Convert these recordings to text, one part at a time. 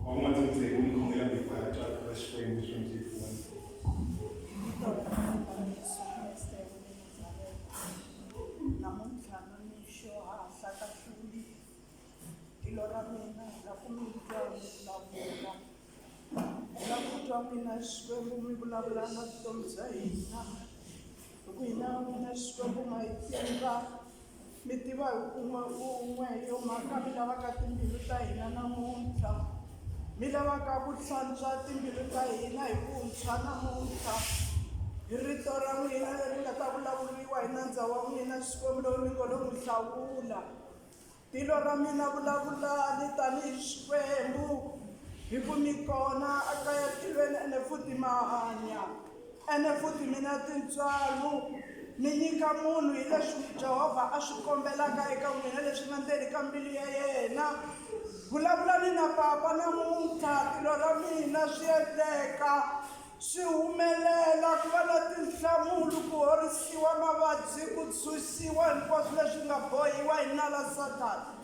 Va ku nga tshamiseki mi khongela before ya twa ra Xikwembu Xikwembu xi hi pfuna. Vito ra Yesu Kreste wa le Nazareta. Namuntlha na mixo ha ha hlakahluli tilo ra mina hi la ku mi twa mi vulavula. Hi la ku twa n'wina Xikwembu mi vulavula na vutomi bya hina. Hi ku hina n'wina Xikwembu ma hi tiva mi tiva hi un'we un'we hi yo mhaka mi lavaka timbilu ta hina namuntlha mi lavaka ku hlantswa timbilu ta hina hi vuntshwa namuntlha hi rito ra n'wina leri nga ta vulavuriwa hi nandza wa n'wina Xikwembu lowu mi ngo lo n'wi hlawula. Tilo ra mina vulavulani tanihi Xikwembu, hi ku mi kona a kaya tilweni ene futhi ma hanya, ene futhi mi na tintswalo, mi nyika munhu hi leswi Jehovha a swi kombelaka eka n'wina leswi nga ndzeni ka mbilu ya yena. Vulavulani na Papa namuntlha, tilo ra mina swi endleka. Swi humelela ku va na tinhlamulo, ku horisiwa mavabyi, ku tshunxiwa hinkwaswo leswi nga bohiwa hi nala Sathana.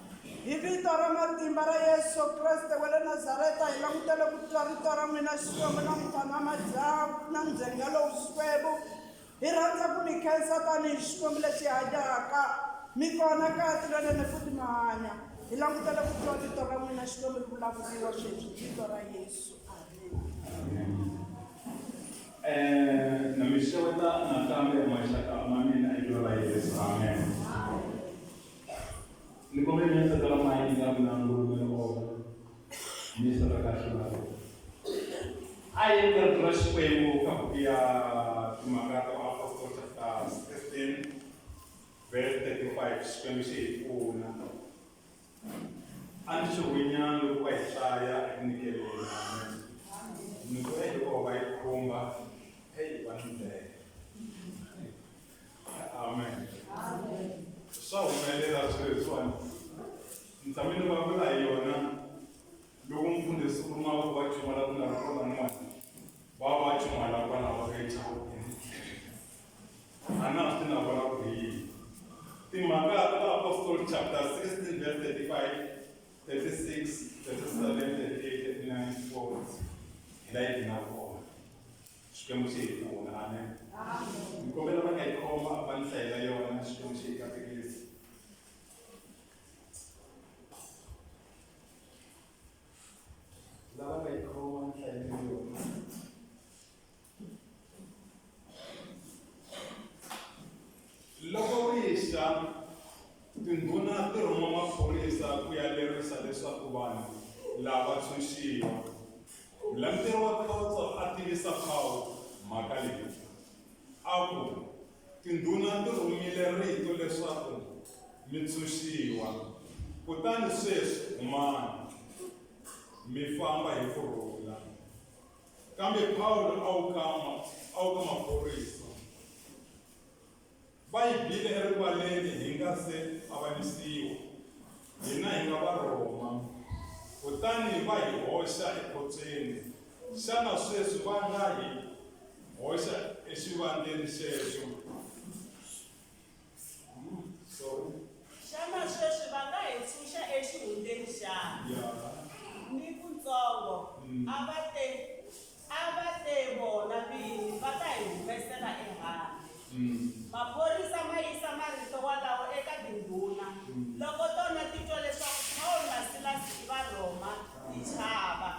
Hi vito ra matimba ra Yesu Kreste wa le Nazareta, hi langutele ku twa rito ra n'wina Xikwembu namuntlha na madyambu na ndzhenga lowu Xikwembu. Hi rhandza ku mi khensa tanihi Xikwembu lexi hanyaka. Mi kona kaya tilwenene futhi ma hanya. Hi langutele ku twa rito ra n'wina Xikwembu ri vulavuriwa sweswi hi vito ra Yesu. Amen. Na mi xeweta nakambe maxaka ma mina hi vito ra Yesu. Amen. Ni kombela mi yisa kala mayini ya mina ngulume over. Mi yisa ka kahle la. A yi ri rito ra Xikwembu ka buku ya Timhaka ta Vaapostoli chapter 16 verse 35 Xikwembu xi hi pfuna. A ni xuhwinyana loko va yi hlaya eku nyikeleni. Amen. Ni ku hey loko va yi khumba, hey va ni dlaya. Amen. Swa humelela swilo leswiwani. Ni tshame ni vulavula hi yona loko mfundhisi u rhuma va ku va chumayela ku nga ri kona n'wana va va chumayela kwalaho echawukeni. A na ha swi na vona ku hi yini. Timhaka ta Vaapostoli chapter 16 verse 35, 36, 37, 38, 39, 40 hi la yi gina kona. Xikwembu xi hi pfuna. Amen. Ni kombela va nga yi khoma va ni hlayela yona Xikwembu xi hi katekisa. Lava nga yi khoma ni hlayela yona. Loko ri xa, tindhuna ti rhuma maphorisa ku ya lerisa leswaku vanhu lava va tshunxiwa. Mulanguteri wa khotso a tivisa Pawulo mhaka leyi, a ku, Tindhuna ti rhumile rito leswaku mi tshunxiwa, kutani sweswi humani, mi famba hi ku rhula. Kambe Pawulo a wu ka a wu ka maphorisa. Va yi bile erivaleni hi nga se avanyisiwa, hina hi nga Varhoma, kutani va hi hoxa ekhotsweni. Xana sweswi va nga hi hoxa exivandleni xexo? Sorry. Xana sweswi va nga hi tshunxa exihundleni xana? Yeah. Ni kutsongo. A va te, a va te vona vini va ta hi humesela ehandle. Maphorisa ma yisa marito walawo eka tindhuna. Loko tona ti twa leswaku Pawulo na Silasi i Varhoma, ti chava.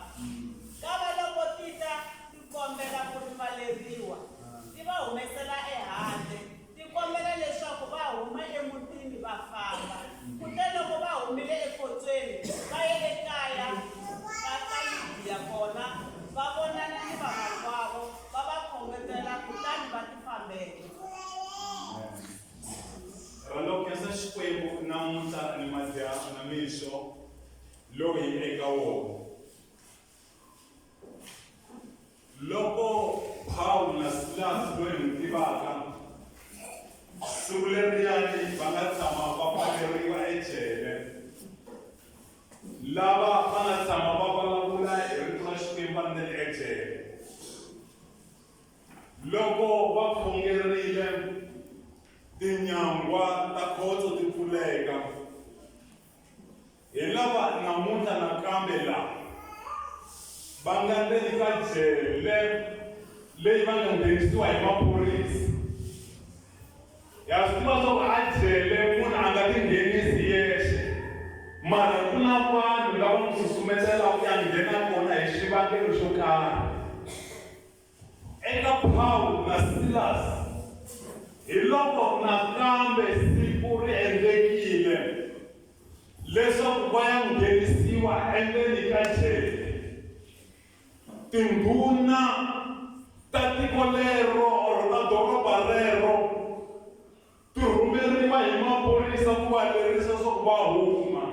Kavaloko ti ta ti kombela ku rivaleriwa, ti va humesela ehandle, ti kombela leswaku va huma emutini va famba. Kuteloko va humile ekhotsweni, va ye ekaya ka ka Lidiya kona va vonana ni vamakwavo, va va khongetela, kutani va tifambela. Rhandza ku khensa Xikwembu namuntlha ni madyambu na mixo lowu hi eka wona. Loko Pawulo na Silasi loyi hi n'wi tivaka, siku leriyani va nga tshama va pfaleriwa ejele, lava va nga tshama va vulavula hi rito ra Xikwembu va ri ejele. Loko va khongerile, tinyangwa ta khotso ti pfuleka. Hi lava namuntlha nakambe laha. Va nga ndzeni ka jele leyi va nga nghenisiwa hi maphorisa. Ha swi tiva swa ku a jele munhu a nga tinghenisi hi yexe, mara ku na vanhu lava n'wi susumetelaka ku ya nghena kona hi xivangelo xo karhi. Eka Pawulo na Silasi, hiloko nakambe siku ri endlekile leswaku va ya nghenisiwa endzeni ka jele. Tindhuna ta tiko lero or ta doroba rero ti rhumeriwa hi maphorisa ku va lerisa swa ku va huma.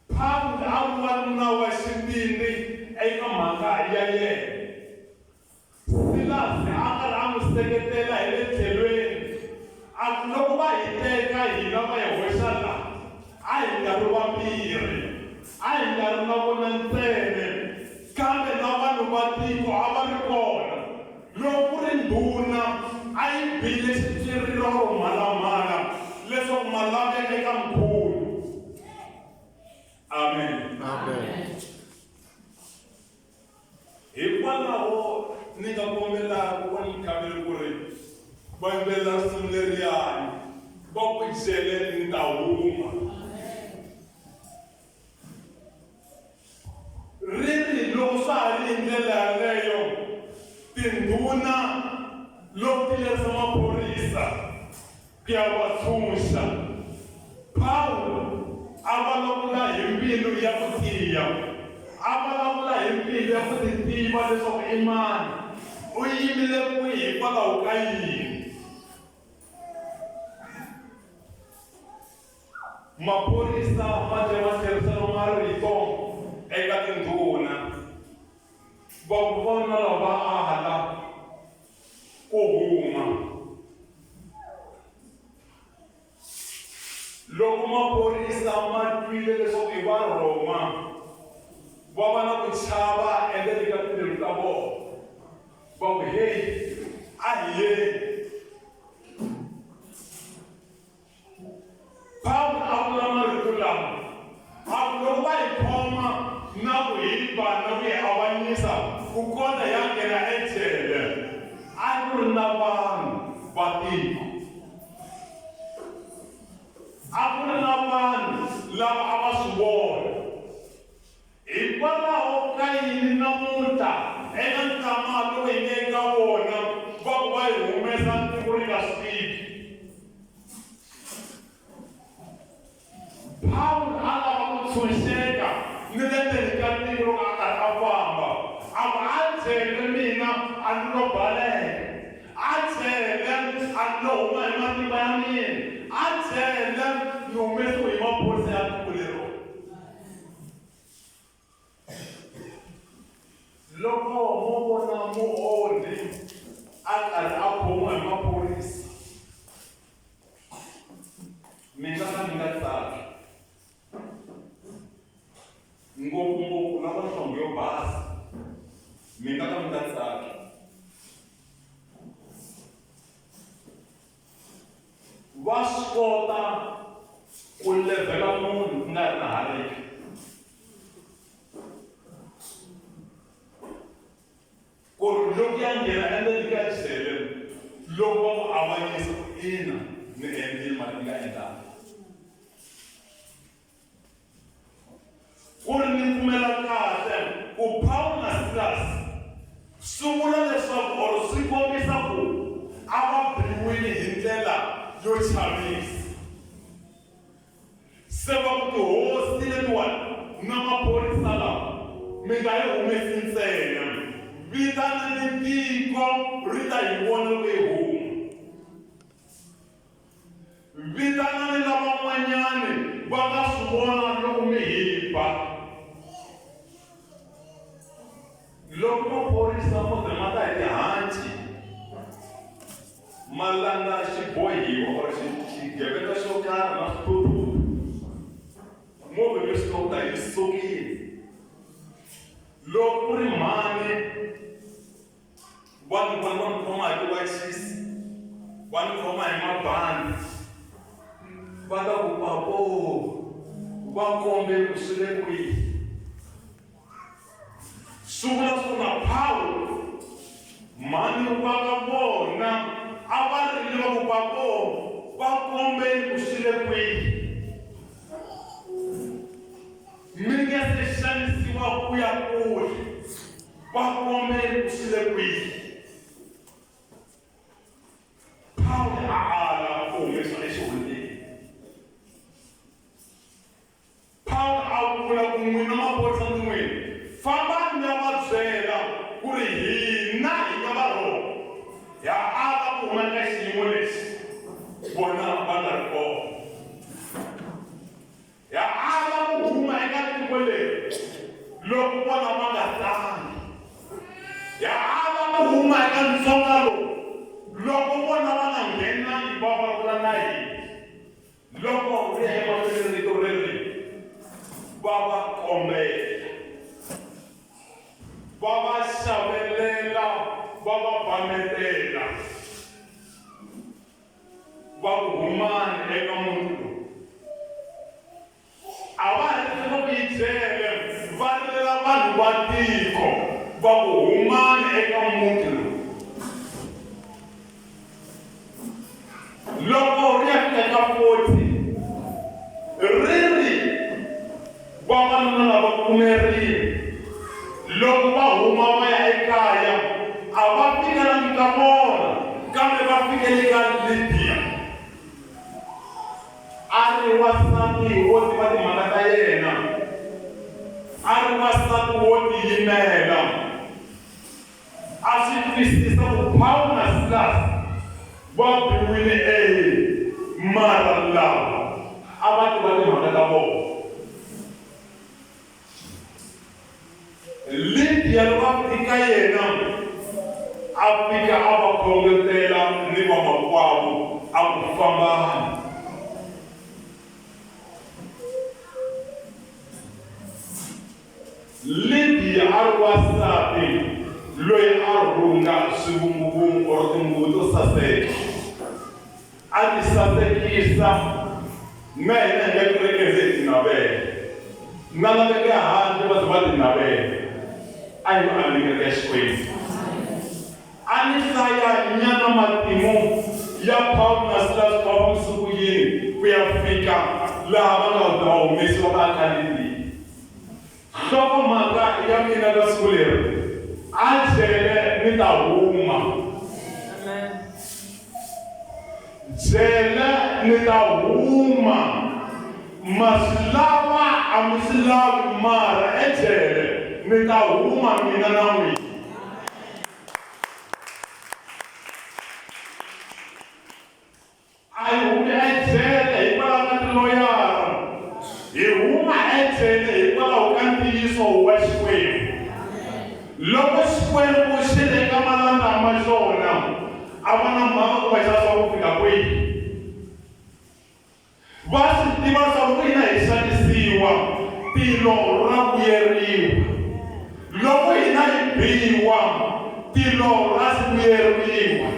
Pawulo a ri wanuna wa xivindzi eka mhaka ya yena. Silasi a karhi a n'wi seketela hi le tlhelweni, a ku, Loko va hi teka hina va hi hoxa la, a hi nga ri vambirhi, a hi nga ri na vona ntsena, kambe na vanhu va tiko a va ri kona. Loko ku ri ndhuna, a yi bile xitswiriro or mhalamhala leswaku ma laveka eka mkhulu. Amen. Amen. Hikwalaho ni nga kombela kokwani Mkhavele ku ri va yimbelela risimu leriyani va ku jele ni ta huma. Ri ri loko swa ha ri hi ndlela yaleyo tindhuna loko ti lerisa maphorisa ku ya va tshunxa, Pawulo a vulavula hi mbilu ya ku tiya, a vulavula hi mbilu ya ku titiva leswaku i mani, u yimile kwihi hikwalaho ka yini. Maphorisa ma tlhe ma tlherisela marito eka tindhuna, va ku vona lava va ala ku huma. Loko maphorisa ma twile leswaku i Varhoma, va va na ku chava endzeni ka timbilu ta vona, va ku, Heyi, a hi yeni. Pawulo a vula marito lama, a ku, Loko va hi khoma na ku hi ba na ku hi avanyisa ku kondza hi ya nghena ejele, a ku ri na vanhu va tiko. A ku ri na vanhu lava a va swi vona. Hikwalaho ka yini namuntlha eka nkama lowu hi nge eka wona va ku va hi humesa tiko ri nga swi tivi? Pawulo a lava ku tshunxeka ni le ndzeni ka tiko loko a karhi a famba. A ku, A jele mina a ni lo baleka. A jele a ni lo huma hi matimba ya mina. A jele ni humesiwe hi maphorisa ya tiko lero. Loko mo vona muonhi a karhi a khomiwa hi maphorisa, mi nga ka mi nga tsaki, ngopfungopfu lava nhlonge yo basa, mi nga ka mi nga tsaki. Va swi kota ku levhela munhu ku nga ri na hariki. Ku ri loko ya nghena endzeni ka jele, loko va ku avanyisa ku ina ni endlile mara ni nga endlanga. Ku ri ni pfumela kahle ku Pawulo na Silasi swi vula leswaku or swi kombisa ku a va biwile hi ndlela yo chavisa. Se va ku tihosi letiwani na maphorisa lawa mi nga yi humesi ntsena, vitanani tiko ri ta yi vona loko yi huma. Vitanani lavan'wanyani va nga swi vona loko mi hi ba. Loko maphorisa mo ze ma ta hi tihanci ma landza xibohiwa or xigevenga xo karhi na swithuthuthu, mo ve mi swi tiva ku ta yi sukile. Loko ku ri mhani Va ni vona va ni khoma hi tiwachisi, va ni khoma hi mabandi, va ta ku papo, va kombe ku swi le kwihi. Mhani va ka vona a va ri ni va ku va vo va kombeni ku swi le kwihi. Mi nga se xanisiwa ku ya kule, va kombeni ku swi le kwihi. Pawulo a ala ku humesiwa exihundleni. Pawulo a vula ku n'wina maphorisa ndzi n'wina, fambani mi ya va byela ku ri hina hi nga Varhoma, ha ala ku huma eka xiyimo lexi vona va nga ri kona. Ha ala ku huma eka tiko leri loko vona va nga tangi. Ha ala ku huma eka ntsonga lowu loko vona va nga nghenangi va vulavula na hina. Loko ri ya emahlweni rito ri ri, Va va kombela, va va xavelela, va va bametela, va ku, Humani eka muti lowu. A va hetile va ku yi jele, va rilela vanhu va tiko, va ku, Humani eka muti lowu. Loko ri ya fika eka 40, ri ri, Vavanuna lava pfumerile. Loko va huma va ya ekaya, a va fikelangi ka vona, kambe va fikele ka Lidiya. A ri wansati wo tiva timhaka ta yena. A ri wansati wo tiyimela. A swi twisisa ku Pawulo na Silasi va biwile e mara lava a va tiva timhaka ta vona. Lidiya loko a fika yena a fika a va khongetela ni vamakwavo a ku, Fambani. Lidiya a ri wansati loyi a rhunga swivunguvungu or tinguvu to saseka. A ti sasekisa, na hina hi nga kereke se hi ti navela. Na lava nge handle va ze va ti navela. A hi va aleni kereke ya Xikwembu. A ni hlaya nyana matimu ya Pawulo na Silasi ku va fambise ku yini ku ya fika laha va nga ta va humesiwa va ya ka Lidiya. Nhlokomhaka ya mina ka siku leri, A jele ni ta huma. Jele ni ta huma. Ma swi lava a mi swi lavi mara ejele ni ta huma mina na n'wina. A hi humi ejele hikwalaho ka tiloyara. Hi huma ejele hikwalaho ka ntiyiso wa Xikwembu. Loko Xikwembu xi ri eka malandza ma xona, a va na mhaka ku va xavisiwa ku fika kwihi. Va swi tiva leswaku loko hina hi xanisiwa, tilo ra vuyeriwa. Loko hina hi biwa, tilo ra vuyeriwa.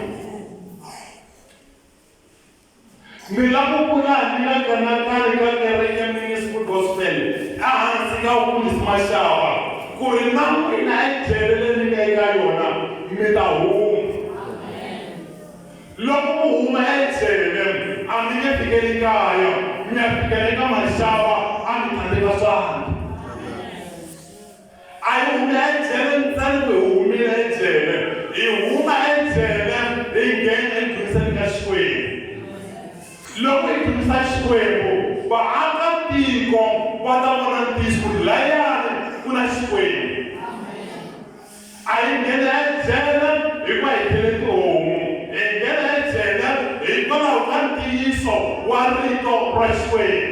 Ni lava ku vula ni nga kanakani ka kereke ya Ministry Gospel ehansi ka Mufundhisi Mashava ku ri na n'wina ejele leyi mi nga eka yona mi ta huma. Loko mu huma ejele a mi nge fikeli kaya, mi ya fikela eka Mashava a mi tlhandleka swandla. A hi humi ejele ntsena ku hi humile ejele, hi huma ejele hi nghena eku dzuniseni ka Xikwembu. Loko hi dzunisa Xikwembu, vaakatiko va ta vona ntiyiso ku ri layani ku na Xikwembu. A hi nghena ejele hikuva hi khele tihomu, hi nghena ejele hikwalaho ka ntiyiso wa Rito ra Xikwembu.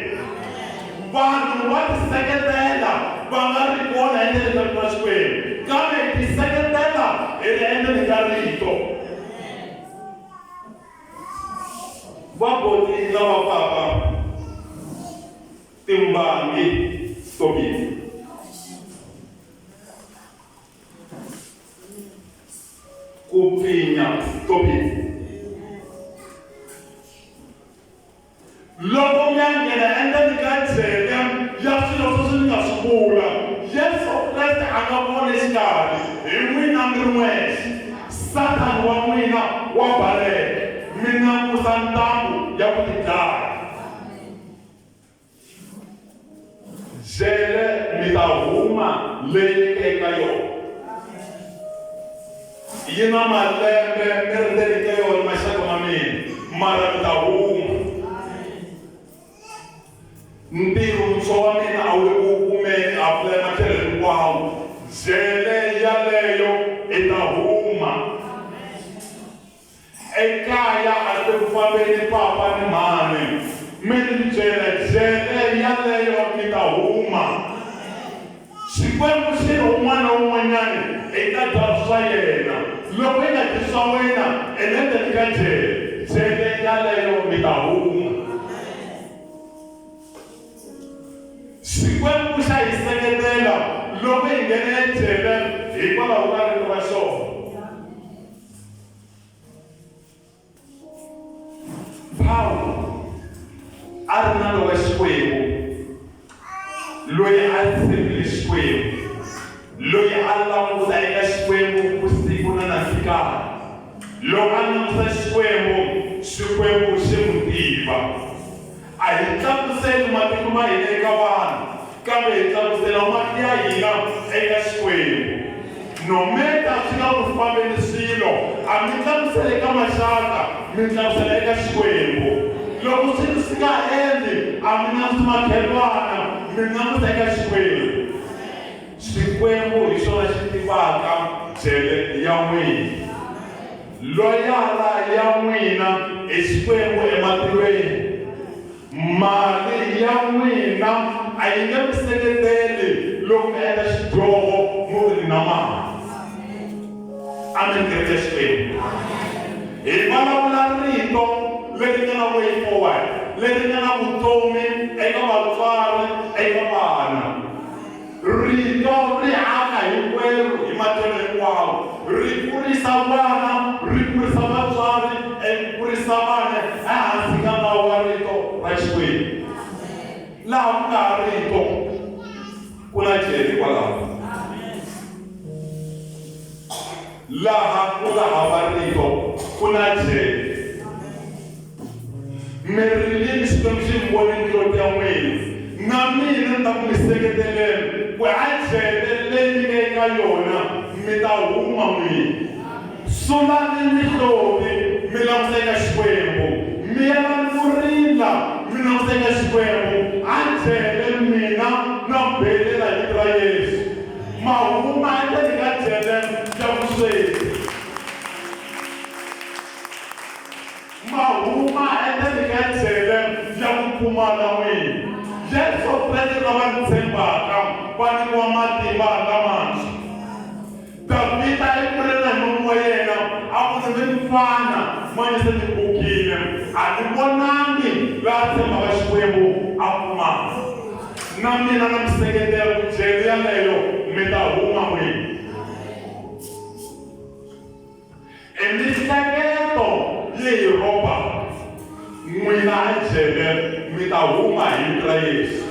Vanhu va tiseketela va nga ri kona endzeni ka Rito ra Xikwembu, kambe hi tiseketela hi ri endzeni ka Rito. Vaboti na vapapa, timbangi to vipfa. Ku pfinya to vipfa. Loko mi ya nghena endzeni ka jele ya swilo sweswi ni nga swi vula, Yesu Kreste a nga vona exikarhi hi n'wina mi ri n'wexe. Sathani wa n'wina wa baleka, mi langusa ntambu ya ku tidlaya. Jele mi ta huma leyi eka yona. Yi na malembe mi ri ndzeni ka yona maxaka ma mina, mara mi ta huma. Ntirho muntshwa wa mina a wu le ku wu kumeni, a apply matlhelo hinkwawo. Jele yaleyo i ta huma. Ekaya a ri le ku fambeni papa ni mhani. Mi ni byela, jele yaleyo mi ta huma. Xikwembu xi ri un'wana na un'wanyani i ta dya swa yena. Loko i nga dyi swa wena, i le ndzeni ka jele, jele yaleyo mi ta huma. Xikwembu xa hi seketela loko hi nghena ejele hikwalaho ka rito ra xona. Pawulo a ri nala wa Xikwembu loyi a tshembile Xikwembu, loyi a languta eka Xikwembu vusiku na nanhlikani. Loko a languta Xikwembu, Xikwembu xi n'wi tiva. A hi tlakuseli matihlo ma hina eka vanhu, kambe hi tlakusela mahlo ya hina eka Xikwembu. Nometa swi nga ku fambeli swilo, a mi tlakuseli eka maxaka, mi tlakusela eka Xikwembu. Loko swilo swi nga endli, a mi languti makhelwana, mi languta eka Xikwembu. Xikwembu hi xona xi tivaka jele ya n'wina. Loyara ya n'wina i Xikwembu ematilweni. Mali ya n'wina a yi nge mi seketeli loko mi endla xidyoho mu ri na mali. Amen, kereke ya Xikwembu. Hi vulavula rito leri nga na way forward, leri nga na vutomi eka vatswari, eka vana. Rito ri aka hinkwerhu hi matlhelo hinkwawo. Ri kurisa vana, ri kurisa vatswari, and ku kurisa vana ehansi ka nawu wa Rito ra Xikwembu. Laha ku nga ha rito, ku na jele kwalaho. Laha ku nga hava rito, ku na jele. Mi rilile Xikwembu xi mi vone mihloti ya n'wina, na mina ni ta ku mi seketeleni ku a jele leyi mi nga eka yona mi ta huma n'wina. Sulani mihloti mi languta eka Xikwembu, miyelani ku rila mi languta eka Xikwembu, a jele mina na belela hi vito ra Yesu. Ma huma endzeni ka jele ya vusweti. Ma huma endzeni ka jele ya ku pfumala n'wina. Yesu Kreste lava n'wi tshembaka va nyikiwa matimba lamantshwa. Davhida i kurile hi nomu wa yena a ku, Ndzi mfana, manje se ndzi gugile, a ndzi vonangi loyi a tshembaka Xikwembu a pfumala. Na mina na mi seketela ku jele yaleyo mi ta huma n'wina. I mihleketo yi hi rhobaka. N'wina a jele mi ta huma hi vito ra Yesu.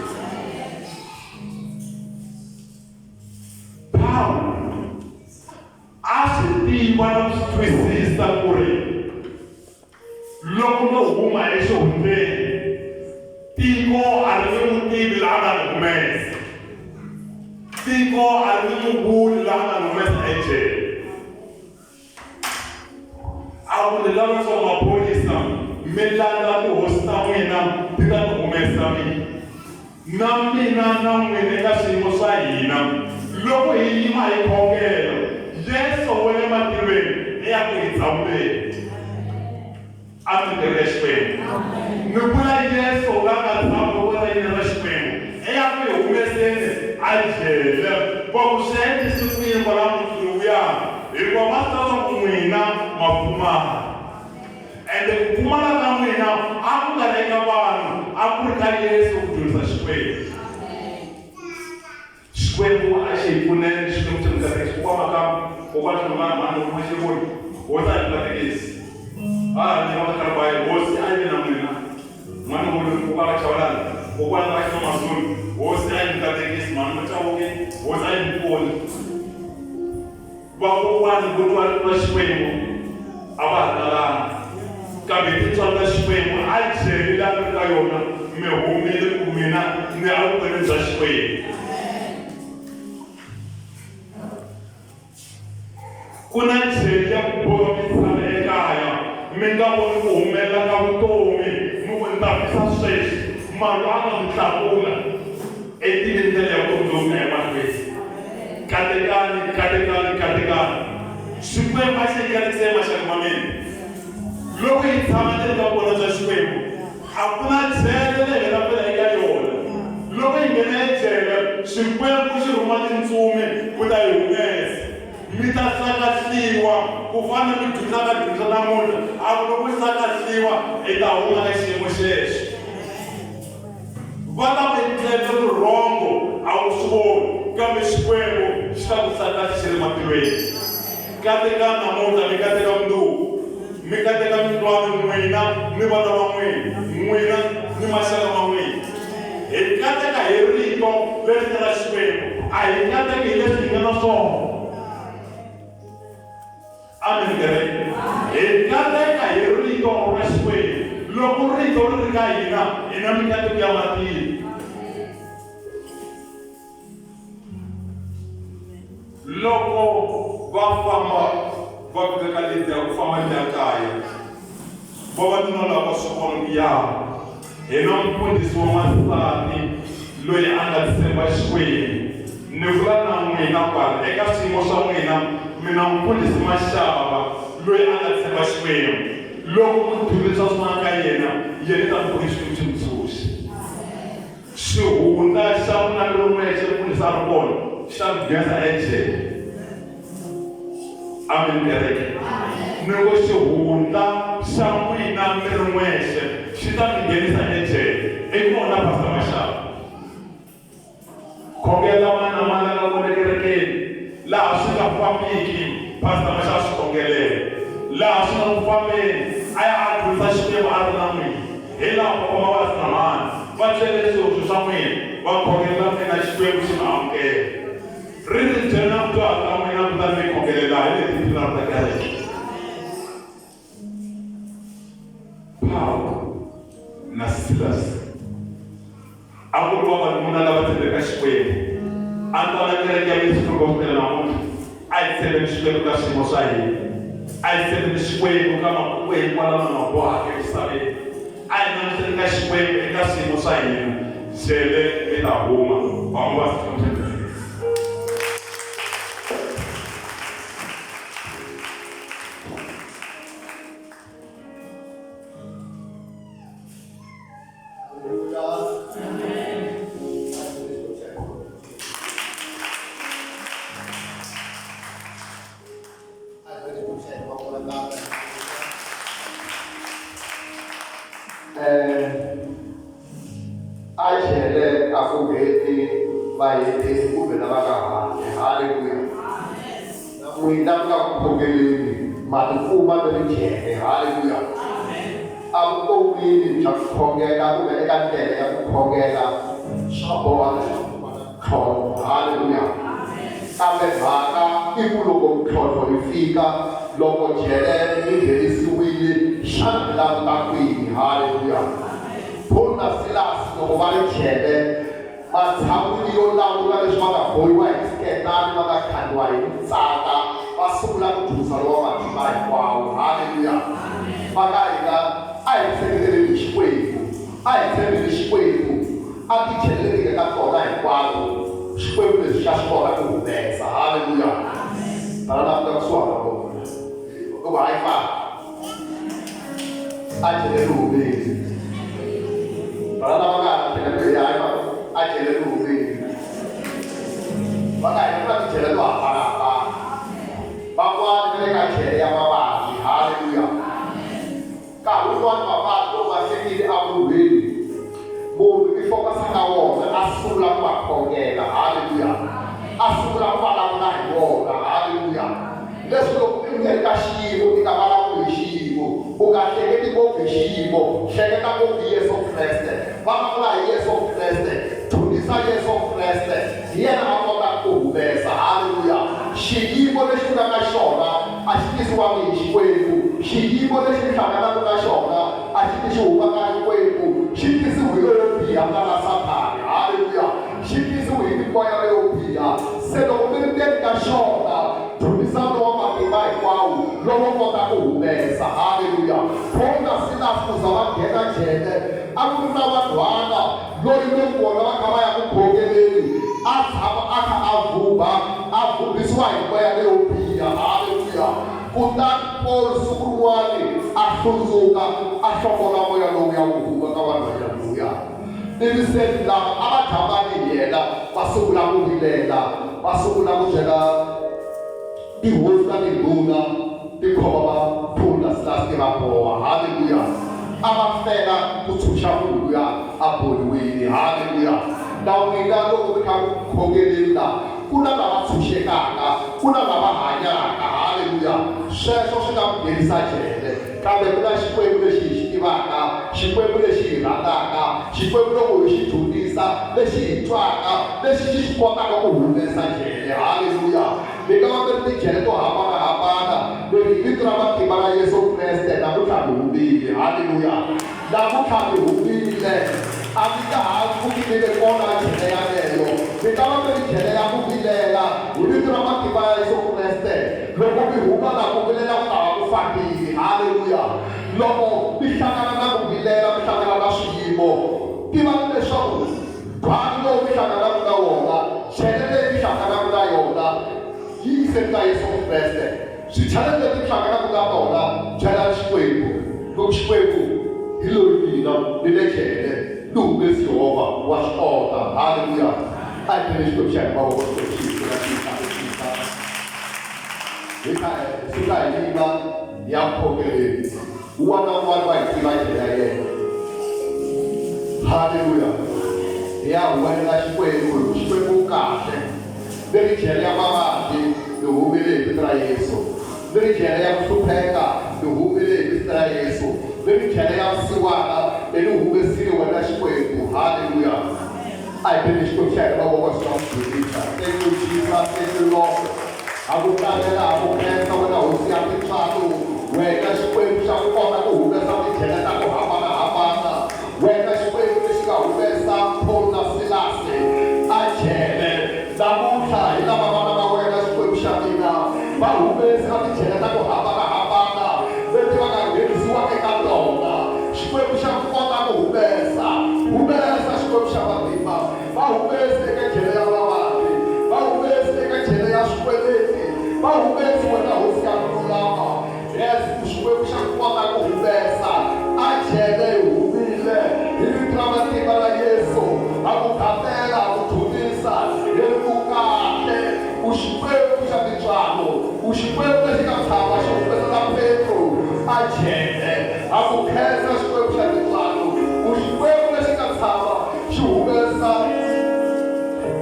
Pawulo a swi tiva na ku swi twisisa ku ri loko no huma exihundleni tiko a ri nge n'wi tivi laha a nga ni humesa. Tiko a ri nge n'wi vuli laha a nga ni humesa ejele. A ku ni lava leswaku maphorisa mi landza tihosi ta n'wina ti ta ni humesa mina. Na mina na n'wina eka swiyimo swa hina, loko hi yima hi khongela, Yesu wa le matilweni i ya ku hi dzavuleni. Amen kereke ya Xikwembu. Ni vula Yesu la nga tshama voko ra yena ra Xikwembu i ya ku hi humeseni a jele. Va ku swi endlisi ku yini kwala mutini lowuya? Hikuva va swi tiva swa ku n'wina ma pfumala. Ende ku pfumala ka n'wina a ku nga ri eka vanhu, a ku ri ka Yesu ku dyondzisa Xikwembu. Xikwembu a xi hi pfuneni, Xikwembu xi mi katekisa. Kokwana ka kokwana Hlongwane mhani loko xi vula, Hosi a yi mi katekisi. A ha ri nyika makharibayi, Hosi a yi ve na n'wina. N'wana wo loyi kokwana ka Chavalala, kokwana ka Xinoma Zulu, Hosi a yi mi katekisi. Mhani Machauke, Hosi a yi mi pfuni. Vakokwani vo twa rito ra Xikwembu a va ha talanga, kambe hi tintswalo ta Xikwembu a jele leyi a mi ri ka yona mi humile ku mina ni evuton'wini bya Xikwembu. Ku na jele ya ku boha mi tshame ekaya mi nga voni ku humelela ka vutomi mi ku ni ta fisa sweswi mali a nga mi tlakula etiveni ndlela ya vutomi lowu nga emahlweni. Katekani, katekani, katekani. Xikwembu a xi hi katekise maxaka ma mina. Loko hi tshama ni ri ka vukona bya Xikwembu, a ku na jele leyi hi nga ta pela eka yona. Loko hi nghena ejele, Xikwembu xi rhuma tintsumi ku ta hi humesa. Mi ta hlakahliwa ku fana ni mi dyondzaka dyondzo namuntlha, a ku loko hlakahliwa hi ta huma ka xiyimo xexo. Va ta ku endlela vurhongo a wu swi voni, kambe Xikwembu xi ta ku hlakahla xi ri matilweni. Katekani namuntlha, mi kateka mundzuku, mi kateka mintwano n'wina ni vana va n'wina, n'wina ni maxaka ma n'wina. Hi kateka hi rito leri nga ra Xikwembu, a hi kateki hi leswi hi nga na swona. Amen kereke. Hi kateka hi rito ra Xikwembu. Loko rito ri ri ka hina, hi na mikateko ya matilo. Loko va famba va fika ka Lidiya ku famba ni ya kaya, vavanuna lava va swi vona ku ya hi na mufundhisi wa n'wansati loyi a nga tshemba Xikwembu. Ni vula na n'wina kwala eka swiyimo swa n'wina, mi na mufundhisi Mashava loyi a nga tshemba Xikwembu. Loko mu dyondzisa swin'wana ka yena, yena i ta mi pfuna Xikwembu xi mi tshunxa. Xihundla xa n'wina mi ri n'wexe mufundhisi a ri kona xi ta mi nghenisa ejele. Amen kereke. Ni ngo xihundla xa n'wina mi ri n'wexe xi ta mi nghenisa ejele. I kona Pastor Mashava. Khongela mani na mani la nga kona ekerekeni laha swi nga fambiki Pastor Mashava swi khongelela. Laha swi nga ku fambeni a ya a dyondzisa Xikwembu a ri na n'wina. Hi laha papa Mavasi na mhani va byele swihoxo swa n'wina va khongelela n'wina Xikwembu xi mi amukela. Ri ri byela na ku dyoha ka n'wina kutani mi khongelela hi leti tinharhu ta kereke. Pawulo na Silasi a ku ri vavanuna lava tshembeke Xikwembu. A ni tala kereke ya Yesu Kriste Gospel namuntlha a yi tshembeni Xikwembu ka swiyimo swa hina. A yi tshembeni Xikwembu ka makungu hinkwawo lama nga bohaka emisaveni. A hi langutiseni ka Xikwembu eka swiyimo swa hina. Jele mi ta huma. Van'we va Xikwembu. A jele a ku heti vahedeni kumbe lava nga handle haleluya na n'wina mi nga ku khongeleni ma tikuma mi ri jele haleluya evuton'wini bya ku khongela kumbe eka ndlela ya ku khongela swa boha leswaku ku va na ntlhontlho haleluya kambe mhaka i ku loko ntlhontlho yi fika loko jele mi nghenisiwile xana mi languta kwini haleluya Paul na Silasi loko va ri jele matshan'wini yo lawula leswi va nga bohiwa hi xiketani va nga khandiwa hi mitsaka va sungula ku dyondzisa lowa matimba hinkwawo haleluya va ka hina a hi tshembeleni Xikwembu a hi tshembeni Xikwembu a tijele leti nga ka tona hinkwato Xikwembu lexi xa swi kota ku humesa haleluya bala languta kusuhana na vona u va hayi fana a jele ri humile bala lava nga ha phela ku ya hayi a jele ri humile va nga hina ku na tijele to hambanahambana van'wana va le ka jele ya mavabyi haleluya nkarhi wun'wana mavabyi loko va fikile emunhwini munhu i focus ka wona a sungula ku va khongela haleluya a sungula ku vulavula hi wona haleluya leswi loko i nga ri ka xiyimo i nga vulavuli hi xiyimo u nga hleketi ngopfu hi xiyimo hleketa ngopfu hi Yesu Kreste vulavula hi Yesu Kreste dyondzisa Yesu Kreste hi yena a kotaka ku humesa haleluya xiyimo lexi u nga ka tisiwangi hi Xikwembu. Xiyimo lexi mi hlanganaka na xona a xi ti xi huma ka Xikwembu, xi tisiwe hi loyo biha nga na Sathani. Haleluya! Xi tisiwe hi mimoya leyo biha. Se loko mi ri ndzeni ka xona, dzunisani lowa matimba hinkwawo, lowo kota ku humesa. Haleluya! Paul na Silas ku za va nghena jele, a ku ri na vanhwana loyi loko vona va kha va ya ku khongeleni a tshama a kha a vhumba, a vhumbisiwa hi moya leyo biha. Haleluya! Kutani Paul siku rin'wana a hlundzuka, a hlongola moya lowuya wu huma ka vanhwanyana lowuya. Ivi se lava a va dya mali hi yena va sungula ku vilela, va sungula ku byela tihosi ta tindhuna ti khoma va Paul na Silas ti va boha. Haleluya! A va fela ku tshunxa munhu luya a bohiwile. Haleluya! Na n'wina loko mi kha mi khongeleni la, ku na lava tshunxekaka, ku na lava hanyaka. Haleluya! Sweswo swi nga mi nghenisa jele. Kambe ku na Xikwembu lexi hi xi tivaka, Xikwembu lexi hi rhandzaka, Xikwembu loko hi xi dyondzisa, lexi hi twaka, lexi xi swi kotaka ku humesa jele. Haleluya! Mi nga va mi ri tijele to hambana-hambana, leri hi vito ra matimba ra Yesu Kreste, namuntlha mi humile. Haleluya! Namuntlha mi humile. A mi nga ha pfuki mi ve kona jele yaleyo. Mi nga va mi ri jele ya ku vilela, hi vito ra matimba ya Yesu Kreste, loko mi huma laha ku vilela ku ta va ku fambile. Haleluya! Loko mi hlangana na ku vilela, mi hlangana na swiyimo, tivani leswaku ndzhwalo lowu mi hlanganaka na wona, jele leyi mi hlanganaka na yona, yi yiseni ka Yesu Kreste. Swichallenge leti mi hlanganaka na tona, byelani Xikwembu. Mi ku, Xikwembu, hi loyi mina, ni le jele, ni humesi Yehovha wa swi kota. Haleluya! A hi beni Xikwembu xa hina mavoko, Xikwembu xi hi pfuna xi hi katekisa. Hi kha hi suka hi yima hi ya vukhongeleni. Un'wana na un'wana wa yi tiva jele ya yena. Haleluya! Hi ya huwelela Xikwembu, hi ku Xikwembu u kahle. Ni ri jele ya mavabyi, ni humile hi vito ra Yesu. Ni ri jele ya ku hlupheka, ni humile hi vito ra Yesu. Ni ri jele ya vusiwana, i ni humesile wena Xikwembu. Haleluya! A hi beni Xikwembu xa hina mavoko swi ta ku dzunisa. Thank you Jesus, thank you Lord. Ha ku tlangela, ha ku khensa wena Hosi ya tintswalo, wena Xikwembu xa ku kota ku humesa tijele ta ku hambana-hambana. Wena Xikwembu lexi nga humesa Paul na Silasi a jele, namuntlha hi lava vana va wena Xikwembu xa mina va humesi a tijele ta ku hambana-hambana leti va nga nghenisiwa eka tona. Xikwembu xa ku kota ku humesa, humesa Xikwembu xa matimba, va humesi eka jele ya vavabyi, va humesi eka jele ya swikweleti, va humesi wena Hosi ya ku lulama. Yes, u Xikwembu xa ku kota ku humesa a jele hi humile hi vito ra matimba ra Yesu. Ha ku gandzela, ha ku dzunisa, hi ri u kahle. U Xikwembu xa tintswalo, u Xikwembu lexi nga tshama xi humesela Petro a jele. Ha ku khensa Xikwembu xa tintswalo, u Xikwembu lexi nga tshama xi humesa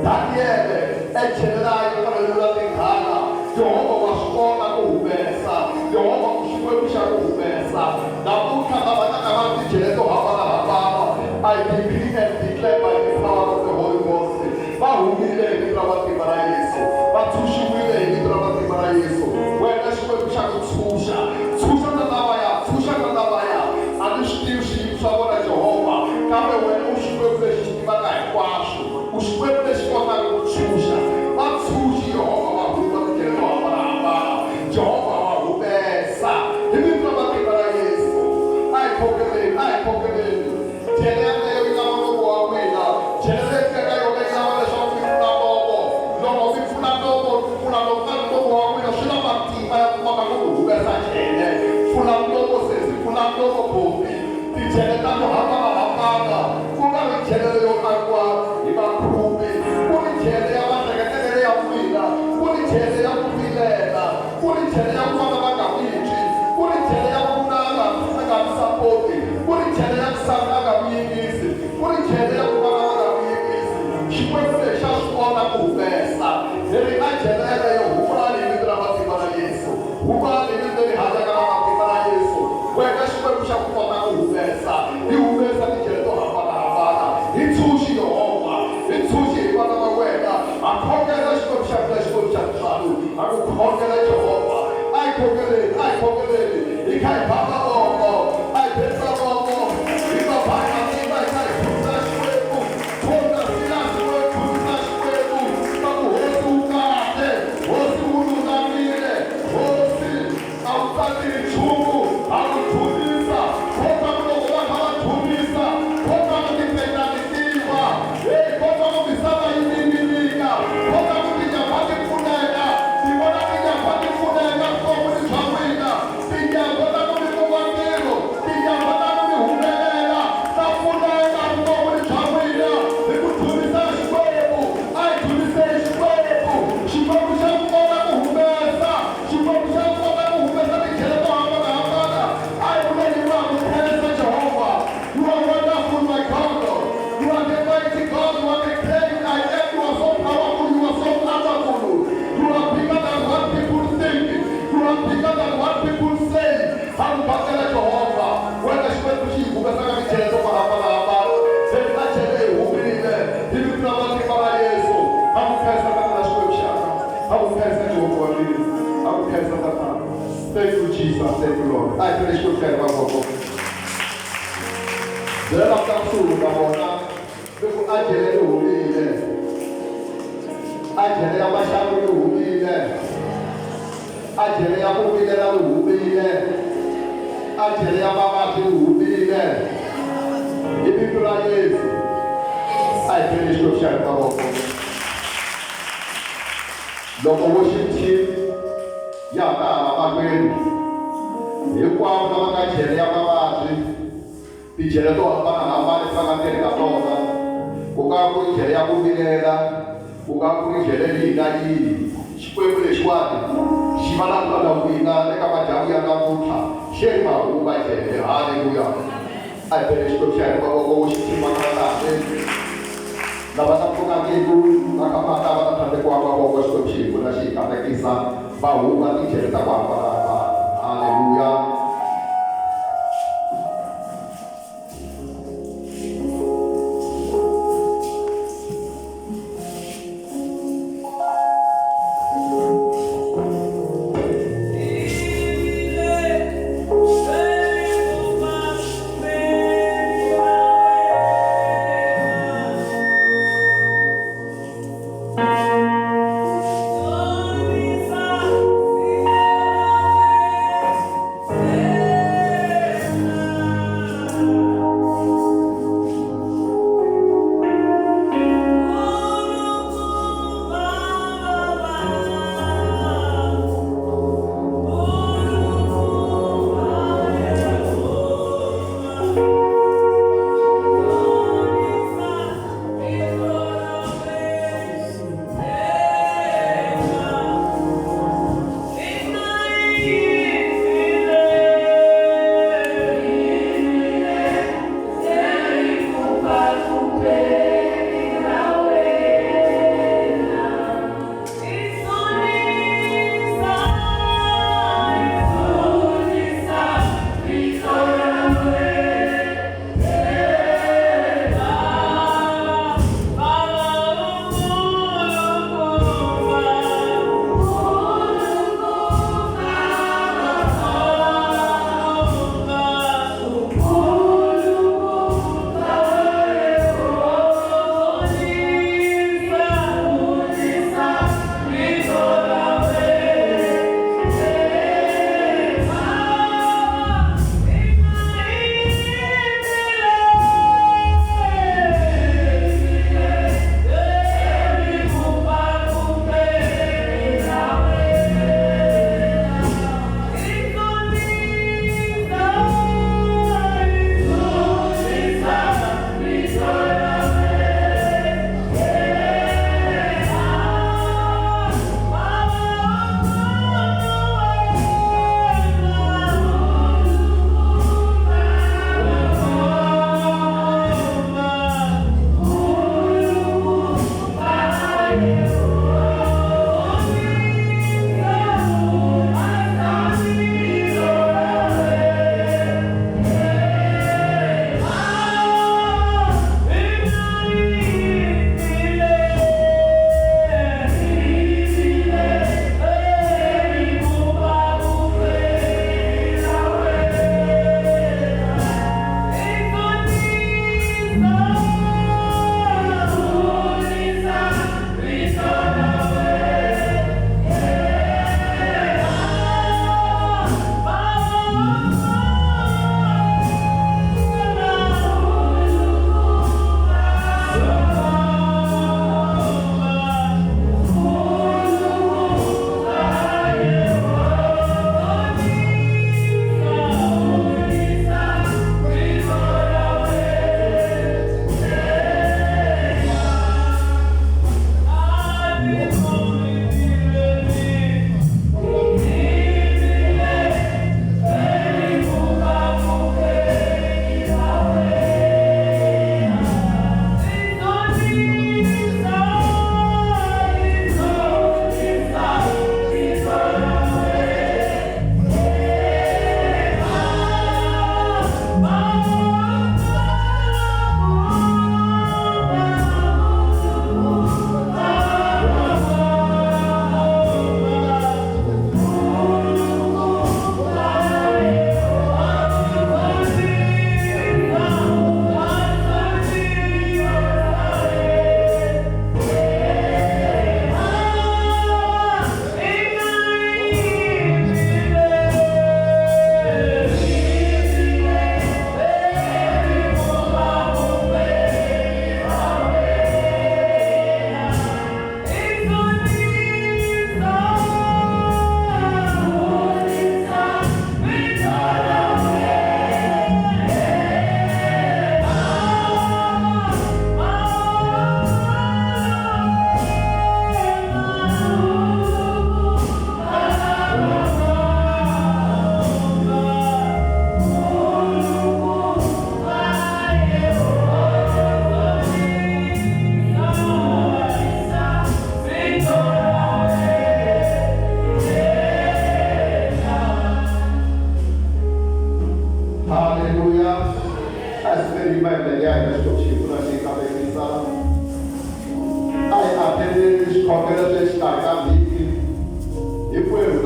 Daniyele ejele ra yena ra tinghala. Yehovha wa swi kota ku humesa. Yehovha u Xikwembu xa ku humesa. Namuntlha lava nga ta va tijele to hambana-hambana, I decree and declare by the power of the Holy Ghost, va humile hi vito ra matimba ra Yesu. Va tshunxiwile hi vito ra matimba ra Yesu. Wena Xikwembu xa ku tshunxa, tshunxa na lavaya, tshunxa na lavaya. A ni swi tivi swiyimo swa vona Jehovha, kambe wena u Xikwembu lexi xi tivaka hinkwaswo. U Xikwembu lexi kotaka ku tshunxa. Va tshunxi, Yehovha, va huma tindlela to hambana-hambana. Jehovha wa humesa. Hi vito ra matimba ra Yesu. A hi khongeleni, a hi khongeleni. Jele yaleyo yi lava nomo wa n'wina. Jele leyi mi nga ka yona yi lava leswaku mi pfula nomo. Loko mi pfula nomo, mi pfula nomo na nomo wa n'wina swi na matimba ya ku kota ku mi humesa jele. Pfula nomo sesi, pfula nomo buti. Tijele ta ku hambana-hambana, ku nga ri jele leyo akiwa hi makhumbi, ku ri jele ya mahleketekele ya n'wina, ku ri jele ya ku vilela, ku ri jele ya ku vana va nga mi twi, ku ri jele ya ku nuna a nga a nga mi sapoti, ku ri jele ya nsati a nga mi yingisi, ku ri jele ya ku vana va nga mi yingisi. Xikwembu lexi xa swi kota ku humesa. Hi ri a jele yaleyo, humani hi vito ra matimba ra Yesu. Humani hi vito leri hanyaka ra matimba ra Yesu. Wena Xikwembu xa ku kota ku humesa, hi humesa tijele to hambana-hambana. Hi tshunxi Yehovha, hi tshunxi hi vana va wena. Ha khongela Xikwembu xa mina, Xikwembu xa tintswalo. Ha ku khongela Jehovha. A hi khongeleni, a hi. khongeleni hi kha hi ba mavoko a hi beni mavoko hi va ba hi matimba hi kha hi khumisa Xikwembu khonga silasi wo khumisa Xikwembu va ku hosi wu kahle hosi wu lulamile hosi a wu tsakeli nchumu a ku dzunisa kota ku loko va kha va dzunisa kota ku tipetani tiva hey kota ku misava yi ninginika kota ku tinyangwa ti pfuneka ti vona tinyangwa ti pfuneka vuton'wini bya n'wina tinyangwa ta ku mi kuma ntirho tinyangwa ta ku mi humelela ta pfuneka vuton'wini bya n'wina hi ku dzunisa Xikwembu a hi dzuniseni Xikwembu Xikwembu xa ku kota ku humesa Xikwembu xa ku kota ku humesa tijele to hambanahambana a hi vuleni va ku khensa Jehovha you are wonderful my God you are the mighty God you are the great I am you are so powerful you are so powerful you are bigger than what people think you are bigger than what people say ha ku bakela Jehovha wena Xikwembu xi hi humesaka tijele to hambanahambana se hi nga jele hi humile hi vito ra matimba ra Yesu ha ku khensa tatana Xikwembu xanga ha ku khensa Jehovha wa mina ha ku khensa tatana thank you Jesus thank you Lord a hi pele Xikwembu xa hina mavoko byela ka kusuhi na vona loko a jele ri humile a jele ya maxangu ri humile a jele ya ku vilela ri humile a jele ya mavabyi ri humile hi vito ra Yesu a hi pele Xikwembu xa hina mavoko loko worship team ya ha ta hala mahlweni hinkwavo lava nga jele ya mavabyi tijele to hambanahambana leti va nga ndzeni ka tona ku nga ku ri jele ya ku vilela ku nga ku ri jele yihi na yihi Xikwembu lexiwani xi vulavula na n'wina eka madyambu ya namuntlha xi ri ma huma jele haleluya a hi bele Xikwembu xa hina mavoko worship team va nga kahle lava nga pfukangiki va kha va ta va ta tlhandlekiwa mavoko Xikwembu xi hi pfuna xi hi katekisa va huma tijele ta ku hambanahambana haleluya. Thank you.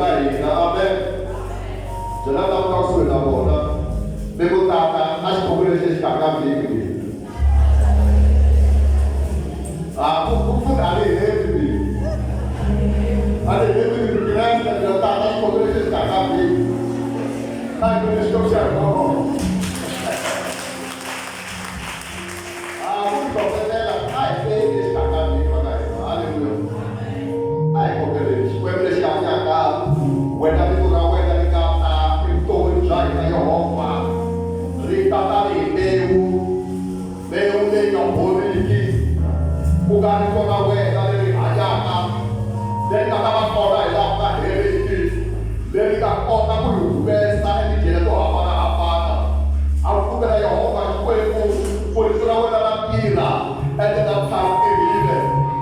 ka hina. Amen. Byela lava nga kusuhi na vona mi ku tata a xikhongelo lexi exikarhi ka vhiki leyi. A ku ku futhi a ni heti mina. A ni heti ni ku Kreste mina tata xikhongelo lexi exikarhi ka vhiki. A hi ku Xikwembu xa hi kona. A ku hlohletela a hi teki exikarhi ka vhiki va ka hina. Haleluya. A hi khongeleni. Xikwembu lexi hanyaka, wena vito ra wena ri nga ta evuton'wini bya hina Yehovha, ri ta tanihi mbewu, mbewu leyi nga boriki, ku nga rito ra wena leri hanyaka, leri nga ta va kona hi laha ku nga heriki, leri nga kota ku hi humesa etijele to hambana-hambana. Ha pfumela Yehovha Xikwembu ku rito ra wena ra tirha ende namuntlha ri tirhile.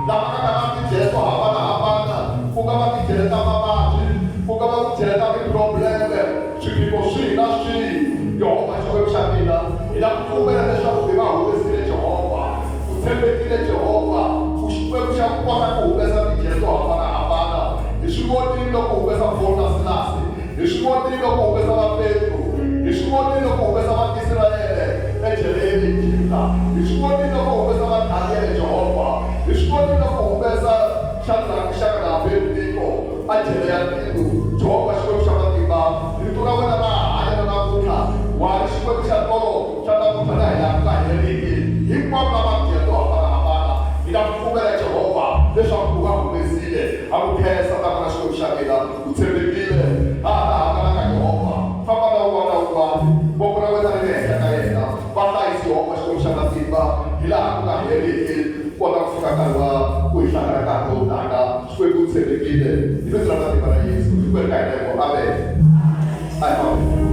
Lava nga ta va tijele to hambana-hambana, ku nga va tijele ta mavabyi, ku nga va tijele ta ti-problem-e, swiphiqo swihi na swihi, Yehovha Xikwembu xa mina, hi la ku pfumela leswaku mi va humesile Jehovha. U tshembekile Jehovha, u Xikwembu xa ku kota ku humesa tijele to hambana-hambana. Hi swi vonile loko u humesa Paul na Silasi, hi swi vonile loko u humesa va Petro, hi swi vonile loko u humesa va Israyele ejele ya le Egipta, hi swi vonile loko u humesa va Daniele Jehovha, hi swi vonile loko u humesa Shadraka, Mixaka na Abednego ejele ya tilo. Jehovha Xikwembu xa matimba, rito ra wena ra ha hanya na namuntlha. Wa ha ri Xikwembu xa tolo, xa namuntlha na hilaha ku nga heriki. Hinkwavo lava tijele to hambana-hambana, hi ta ku pfumela Jehovha leswaku u va humesile. Ha ku khensa, Tatana Xikwembu xa mina, u tshembekile. Ha ha ta hangalaka Yehovha. Famba na un'wana na un'wana, voko ra wena ri le henhla ka yena. Va hlayisi Yehovha Xikwembu xa matimba hilaha ku nga heriki, ku kondza ku fika nkarhi wa ku hi hlangana nkarhi lowu taka. Xikwembu u tshembekile. Hi vito ra matimba ra Yesu, hinkwerhu ka hina hi ku, Amen. A hi fambeni.